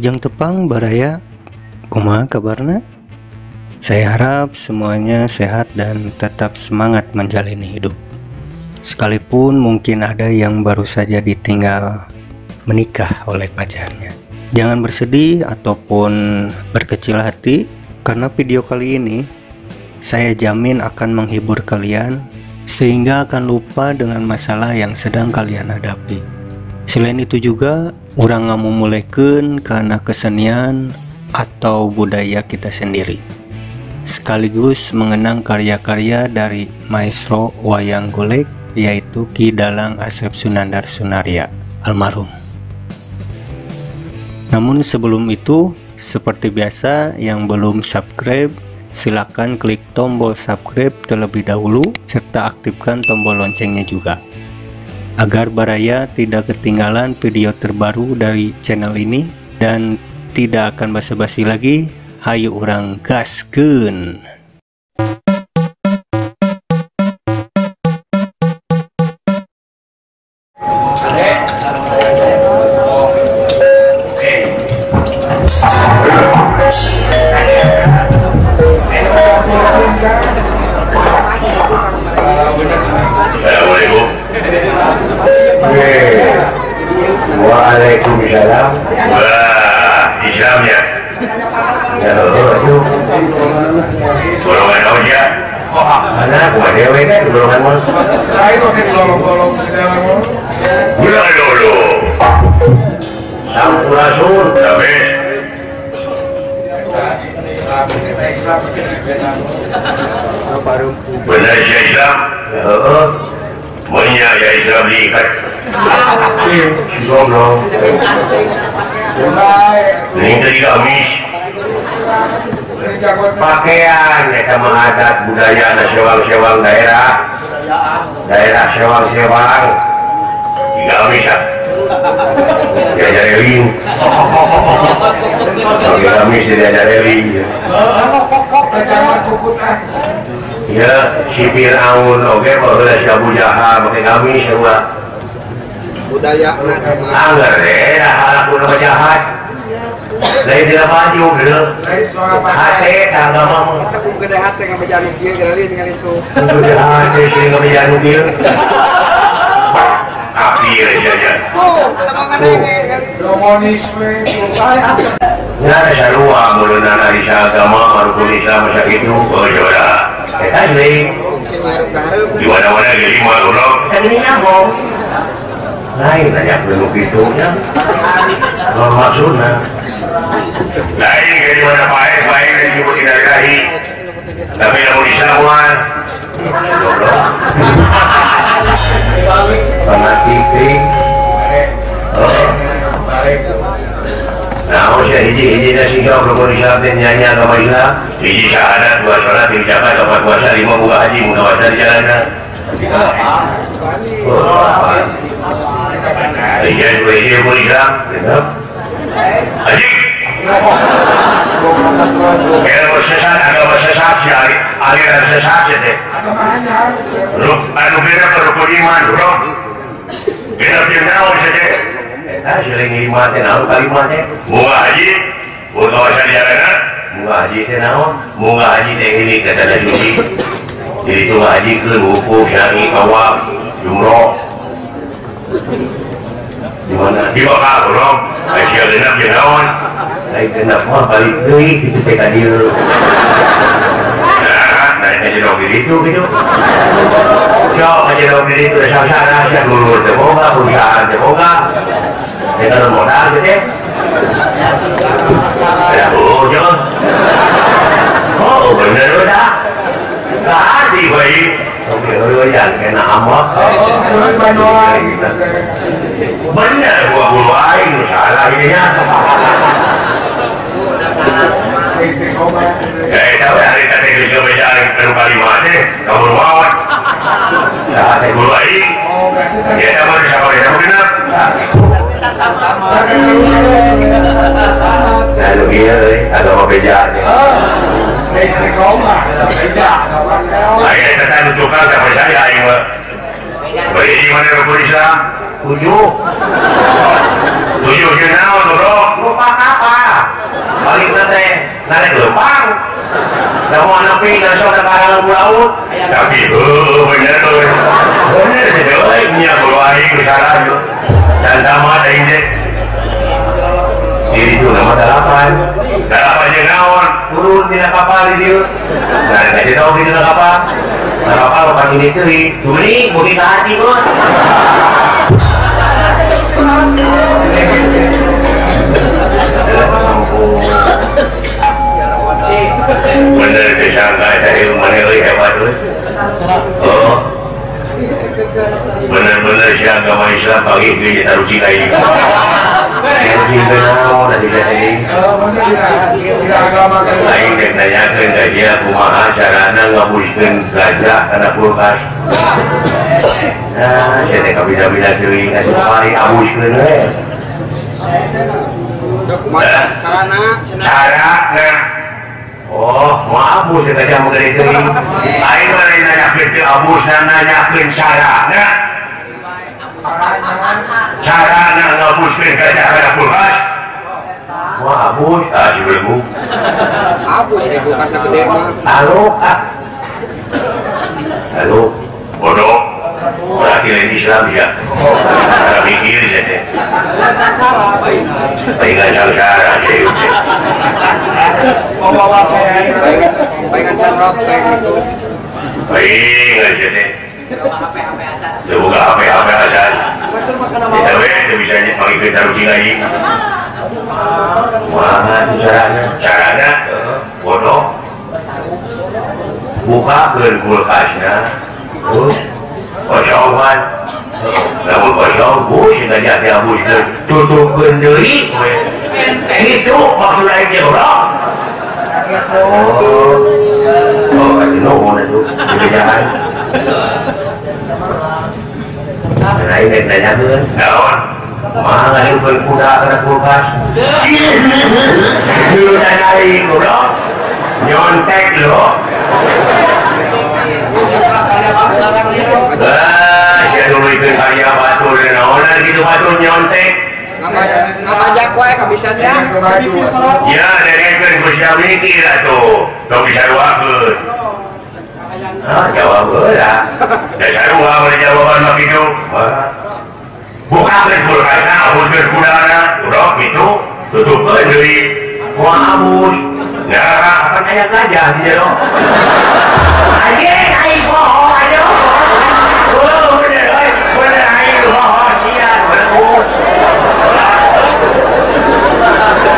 Wilujeng tepang baraya, kumaha kabarna? Saya harap semuanya sehat dan tetap semangat menjalani hidup. Sekalipun mungkin ada yang baru saja ditinggal menikah oleh pacarnya. Jangan bersedih ataupun berkecil hati, karena video kali ini saya jamin akan menghibur kalian sehingga akan lupa dengan masalah yang sedang kalian hadapi. Selain itu juga, urang ngamumulekeun karena kesenian atau budaya kita sendiri, sekaligus mengenang karya-karya dari maestro wayang golek, yaitu Ki Dalang Asep Sunandar Sunarya almarhum. Namun sebelum itu, seperti biasa, yang belum subscribe silakan klik tombol subscribe terlebih dahulu serta aktifkan tombol loncengnya juga, agar baraya tidak ketinggalan video terbaru dari channel ini. Dan tidak akan basa-basi lagi, hayu urang gaskeun. Assalamualaikum. Waalaikumsalam. Wah, Islamnya. Golongan aja. Mana gua dewe kan golongan mah. Lain oke golong-golong Gula dulu. Sampurasun, tapi benar ya Islam. Heeh. Maunya ya Islam diikat. Goblok. Ini tadi gamis. Pakaian ya sama adat budaya ada sewang-sewang daerah. Daerah sewang-sewang. Gamis ya. Diajar eling. Gamis diajar eling. Ya, si Fir'aun oke, baheula si Abu Jahal make gamis sarua. Budaya anggar deh, laku nama jahat. Lain tidak maju gitu. Hate agama mah. Aku gede hate ngabejanu kieu geuli ningali itu. Gede hate sing ngabejanu kieu. Api aja ya. Komunisme. Ya sarua muluna ari agama marukun Islam sakitu oh jora. Eta deui. Di mana-mana ge lima goblok. Eta geuning nabong. Lain aja belum gitu ya. Kalau maksudnya lain dari mana baik baik dari ibu tidak ilahi. Tapi namun Islam goblok. Fanatik ting. Nah, saya hiji-hiji nasi kau rukun Islam dan nyanyi agama Islam. Hiji syahadat, dua sholat, tiga zakat, empat puasa, lima buka haji, buka puasa di jalanan. Iya, dua hiji rukun Islam. Haji. Ilmu sesat, agama sesat, si aliran sesat ya teh. Anu beda rukun iman, bro. Beda naon saja. Eta siling iman teh naon kalimat teh? Bunga haji, bunga puasa di jalanan, bunga haji teh naon? Bunga haji teh ini kata tanah suci. Jadi itu haji ke wukuf, syai, tawaf, jumroh. Di mana? Di Mekah, bro. Aisyah genap jeung naon? Lain genap mah balik deui kitu teh ka dieu. Nah, naik haji dong di ditu gitu. Sok haji dong di ditu sangsara sia dulur teh boga, perusahaan teh boga. Teh kalau modal teh teh. Ya, oh, jangan. Oh, bener udah. Hati baik. Oke, oh, jangan kena amok. Bener gua bulu aing salah ininya. Eh, tahu hari tadi geus beja aing telu kalimat teh, kabur wawan. Salah teh bulu aing. Ya, mah siapa yang bener. Nah, lu ieu euy, agama beja teh. Ayo kita tukang tak percaya aing mah. Bari mana rukun Islam? 7. Tujuh jeung naon bro? Lupa kapal. Balik teh narik leumpang. Da moal nepi ka sok ka laut. Tapi heuh bener euy. Bener euy nya bro aing salah. Dan sama aing teh. Diri itu nama dalapan. Dalapan jeung naon? Turun dina kapal di dieu. Nah, teh tau dina kapal. Nah, kapal bukan ini teuing. Tuli beuki ka hati bos. Bener disangka dari mana euy hebat euy. Oh. Bener-bener si agama Islam pagi ge taruci ka ieu. Aing rek nanyakeun ka dia kumaha carana ngabuskeun gajah kana kulkas. Nah, sia teh kabina-bina teuing atuh kamari abuskeun we. Carana carana. Oh, mau abus eta gajah mah gede teuing. Aing mah lain nanyakeun teu abusna nanyakeun carana. Carana ngabuskeun gajah kana kulkas. Wah, abus, ah si belegu. Abus eh kulkasna gede mah. Halo, ah. Halo, bodoh. Berarti lain Islam ya. Cara mikir ya teh. Baik sangsara teh. Baingan canrok teh gitu. Baik aja teh. Buka HP-HP acan. Kita we teu bisa pangikeun taruci lagi. Wah, carana, carana bodoh. Bukakeun kulkasna. Terus kosongan. Lamun kosong, bus gajah teh abuskeun. Tutupkeun deui we. Kitu maksud aing teh urang. Oh, oh, atuh nuhun atuh dibejahan. Lain rek nanyakeun. Naon? Mah ngaliukeun kuda kana kulkas. Dulu aing goblok. Nyontek lo. Ah, sia nuluykeun karya batur naonan kitu batur nyontek. Ngabajak wae kabisanya. Ya, dengekeun ku sia mikir atuh. Tong disaruakeun. Ah, jawab heula. Da sarua we jawaban mah kitu. Bukakeun kulkasna, abuskeun kudana, urok kitu, tutupkeun deui. Moal abus. Nah, apa aya gajah di jero? Anjing, aing poho ayo. Oh, bener euy, bener aing poho sia, bener.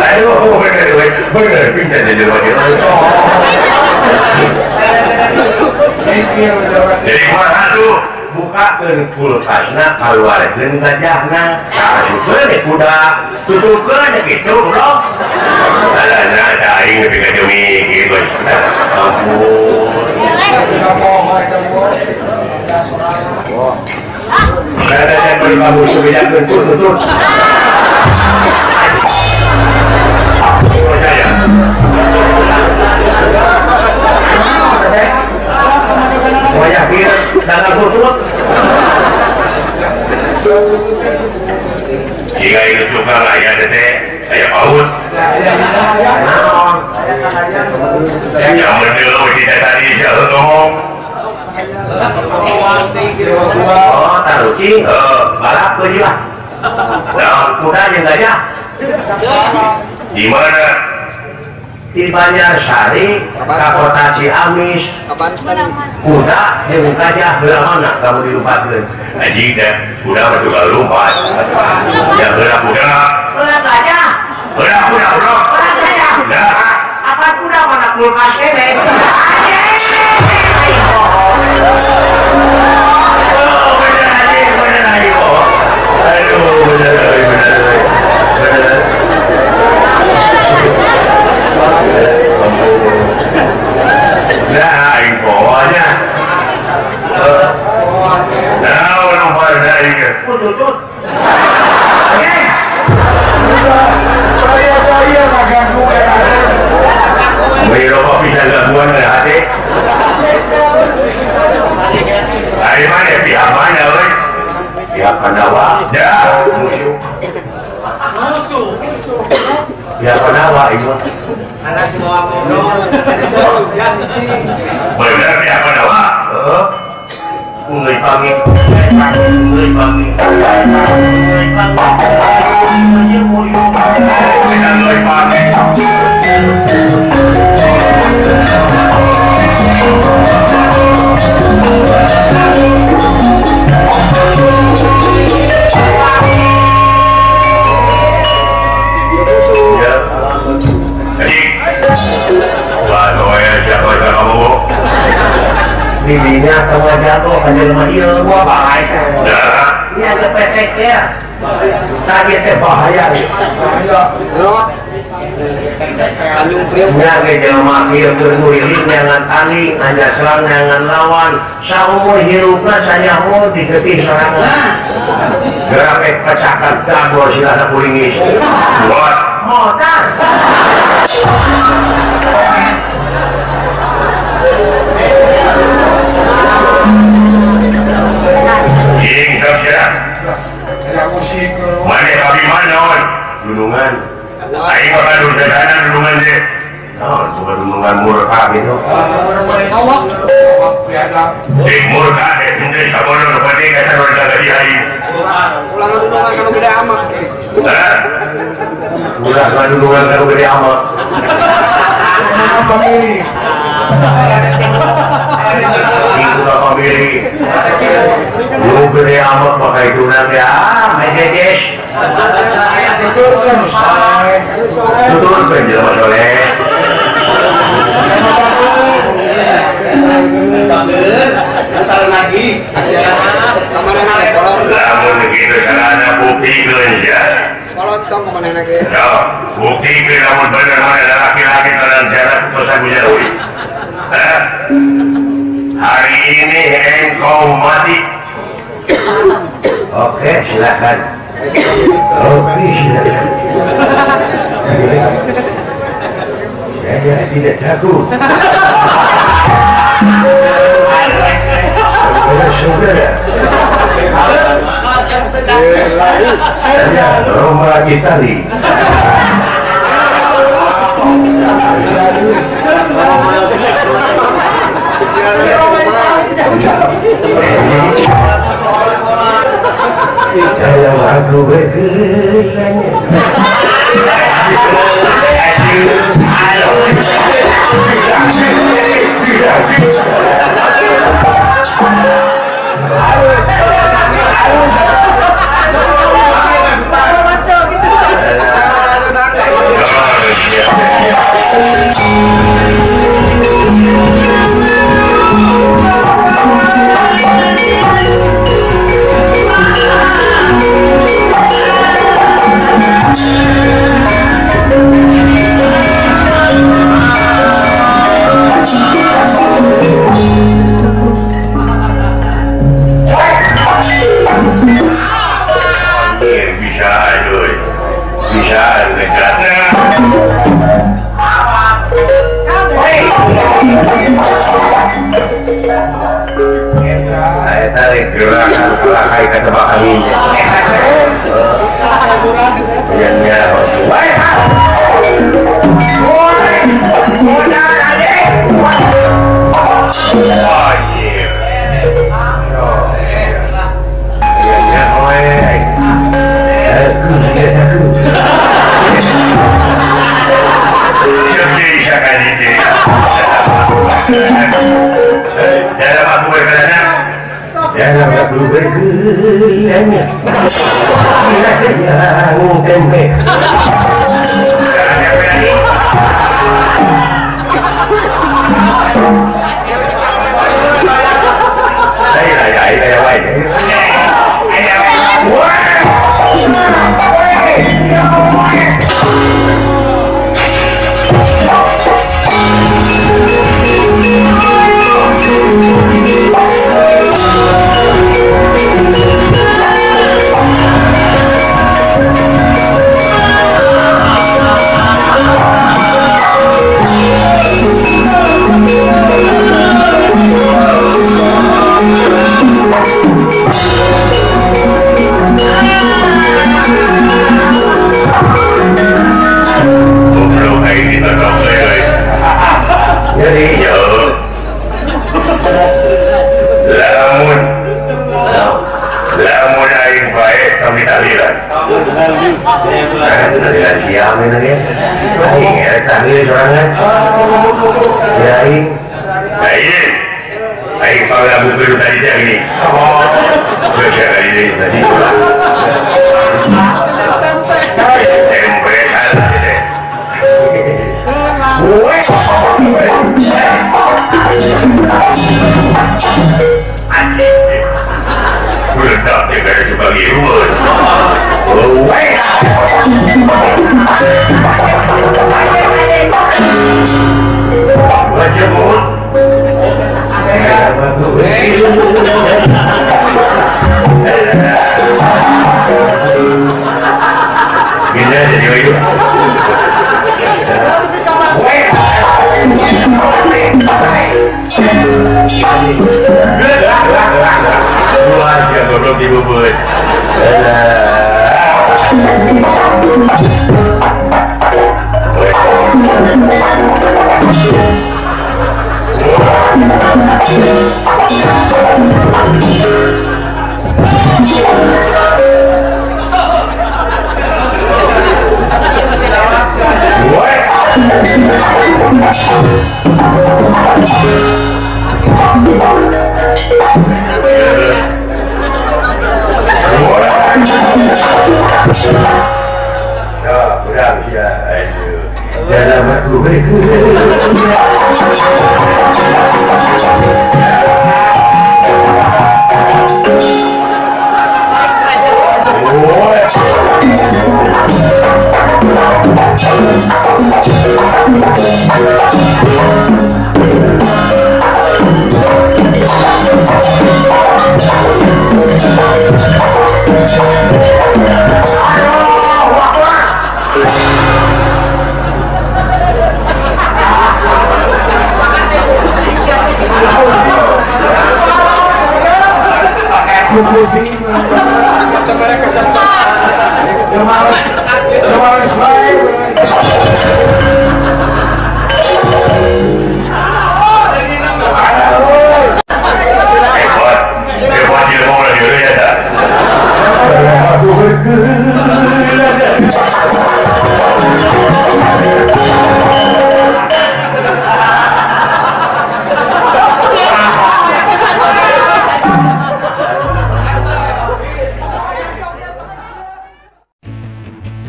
Aduh, bener euy, bener pindah di jero dieu. Jadi kumaha tuh? Bukakeun kulkasna, kaluarkeun gajahna, asupkeun di kuda, tutupkeun kitu bro. Alah, da aing nepi ka teu mikir geus. Ampun. Ada yang bagus bedakeun tutup. Percaya. Wajah pikir dalam tutup. Jika itu tukang ayah teh, ayah paut. Naon? Yang mendeu tidak tadi jauh ngomong. Oh, taruci, balap ke dia. Naon kuda jeung gajah? Di mana? Di Banjarsari, ka kota Ciamis. Kuda jeung gajah belah mana kamu dilumpatkeun? Anjing teh, kuda mah juga lumpat. Ya belah kuda. Belah gajah. Belah kuda, bro. Belah gajah. Nah, apa kuda mana kulkas kene? Anjing. Oh, bener anjing, bener anjing. Aduh, bener bener. Bener. Nah, aing pokoknya. Nah, orang pada aing. Tutut. Saya ganggu. Wih, rokok bisa gangguan ya. Pandawa ieu. Anak semua ngobrol. Bener ya Pandawa. Heeh. Geus panggil. Geus panggil. Geus panggil. Geus panggil. Bibinya tengah jatuh hanya lemah iya gua bahaya. Ini agak pesek ya. Tadi teh bahaya. Nya ge jelema kieu keur nguriling neangan tanding, aya serang neangan lawan, saumur hirupna sanyaho digetih sorangan. Gerak pecahkan dagor silahna kuringis. Buat motor. Jing tersirat. Mana kami mana gunungan. Aing mah kan udah gunungan deh. Naon bukan gunungan murka gitu. Jing murka deh, ini sabono nu penting eta nu jadi aing. Ulah gunungan kanu gede amat. Hah? Ulah gunungan kanu gede amat. Ibu pemilih, lu gede amat pakai gunang ya, mejejes. Tutur penjelma soleh. Asal lagi, lamun begitu carana bukti ya. Bukti lamun bener mana laki-laki dalam jarak pesan punya. Hari ini engkau mati. Oke, silakan. Oke, silakan. Saya tidak takut. Saudara. Saya Roma Itali. Kalau aku berkelanya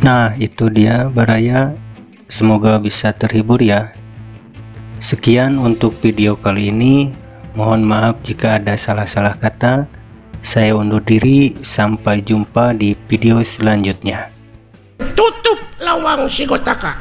Nah, itu dia Baraya. Semoga bisa terhibur ya. Sekian untuk video kali ini. Mohon maaf jika ada salah-salah kata. Saya undur diri, sampai jumpa di video selanjutnya. Tutup lawang Sigotaka.